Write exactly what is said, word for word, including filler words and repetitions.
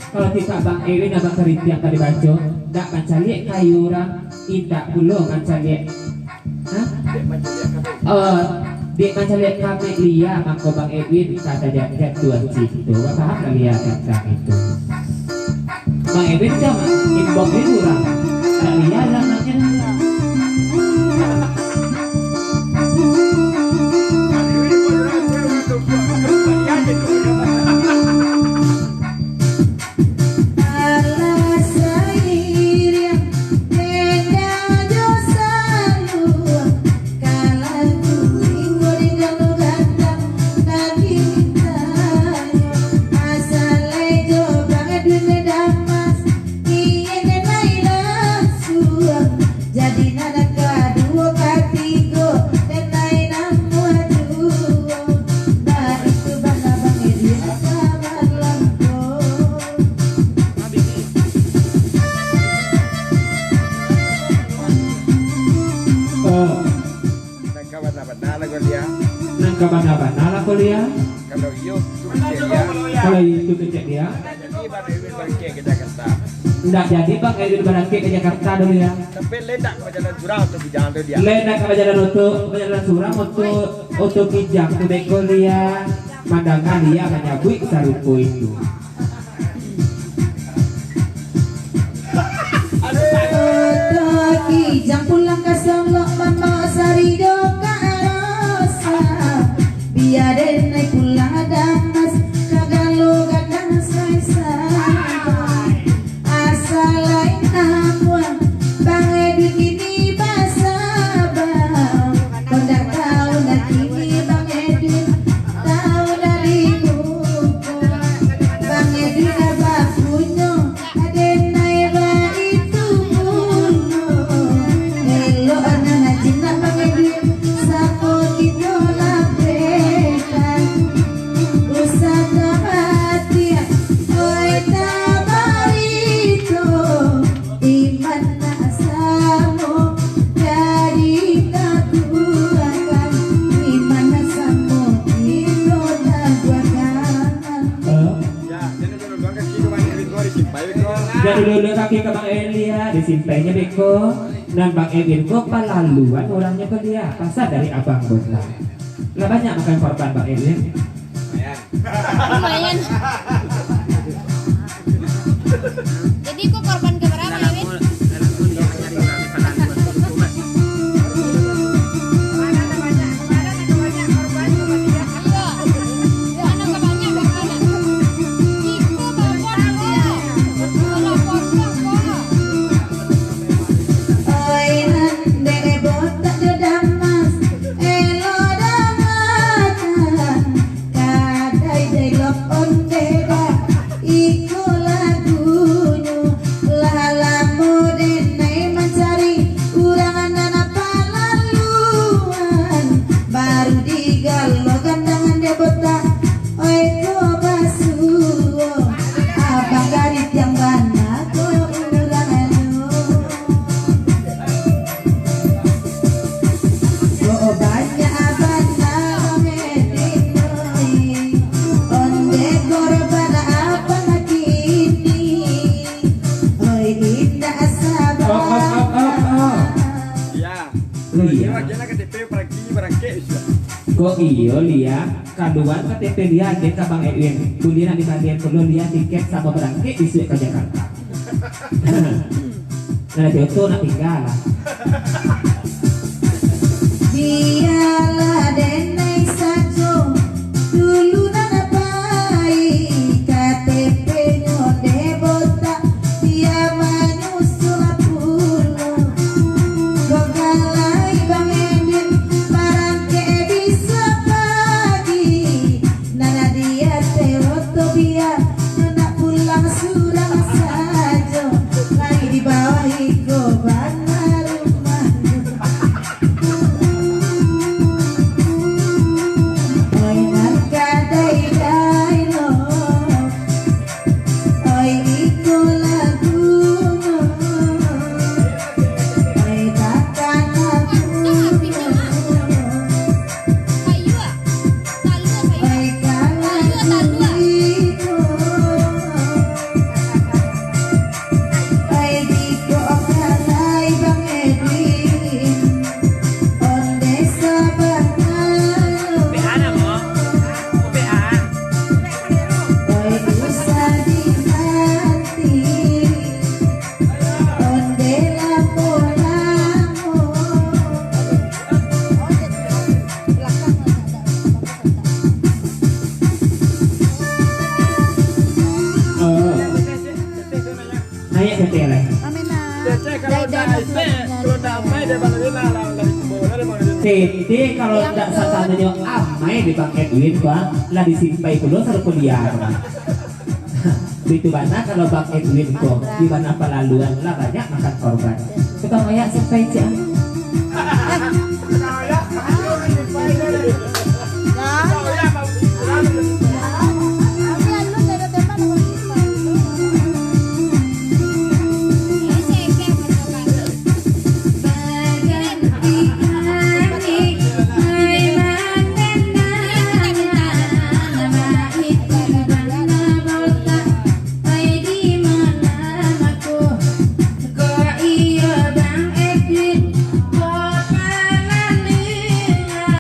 Kalau kitab Bang Erwin Abang Karitiang tadi baco, dak mancaliak kayu urang, indak pulo mancaliak, hah? Eh, dek mancaliak kameh lia, mako Bang Erwin ka tajatuah cinto. Paham lah lia tantang itu. Bang Erwin kan inbox di urang. Dak lia lah maknyo. Alah sairiang, beda jo saluang, kalau kuringo di dalam gandang, nan dimintanyo. Asal lai jo Bang Edwin Damas, ingin denai lansuang. Jadi nan kaduo, katigo, denai namuah juo. Baitu bana Bang Edwin ka malangkok. Oh. Nan ka bana-bana lah ko lia. Nan ka bana-bana lah ko lia. Kalau iyo, tu kecek lia. Kalau itu kecek lia. Jadi Bang Edwin barangkek ka Jakarta. Ndak jadi Bang Edwin barangkek ka Jakarta dulu ya. Tapi lai ndak ka bajalan surang oto kijang tu lia. Lai ndak ka bajalan oto, bajalan surang oto, oto kijang tu beko lia. Mandanga lia manyabuik sarupo itu. Oto kijang pulang ka Solok, mambao sarido ka Arosa. Bia denai pulang Damas, ka galo gadang saisai. Asal lai namuah, Bang Edwin kini basabau. Kok ndak tau lah kini Bang Edwin, tau dari buku. Bang Edwin lah bapunyo, denai baitu pulo. Elok anak jinak Bang Edwin, samo kito lapehkan. Usah tamatiak, oi tamarito, iman nak samo jadi taguahkan, iman nak samo kito taguahkan. Ya, jadi dulu dua kaki ke Bang Edwin ko, disimpai beko. Jadi dulu kaki ke Bang Edwin lia, disimpainnyo beko. Nan Bang Edwin ko palaluan urangnyo ko lia, pasal dari abang ko lah. Lah banyak makan korban Bang Edwin. Lumayan. Jadi, ko korban keberapa, Edwin? Oi, nan dek botak jo Damas, elo damakan. Kadai delok onde dah, iko lagunyo. Lah lamo denai mancari urang nan palaluan, baru digalo gandangan dek botak. Oi ko basuo, abang karitiang bana ko urang anu. Kok banyak bana Bang Edwin, oi. Onde korban abang kini. Oi, indak sabar. Oh, oh, oh, oh, oh. Ya. Oh, iya. Kira-kira K T P parangki barangkek sudah. Kok iyo, lia? Kaduan K T P lia, agiah ka Bang Edwin. Buliah nak dibalian pulo lia tiket samo barangkek bisuak ka Jakarta. Nah, jodoh nak tingga lah. Bialah denai sajo, dulu nan pai K T P-nyo dek botak, bia manyusul pulo. Kok ka lai Bang Edwin, barangkek bisuak pagi. Nan di ateh oto bia, nak pulang surang sajo, lai di bawah iko bana rumah. Oi, nan kada Banyak tete lah. Amin nah. Tete kalau dah ipek, kalau dah amai dia baru lah lah lah. Tete kalau ndak satananyo amai di Bang Edwin, Bang, lah disimpai pulo sarupo liar. Bitu bana kalau Bang Edwin ko, di bana palaluan lah banyak makan korban. Tukang oyak simpai ciek.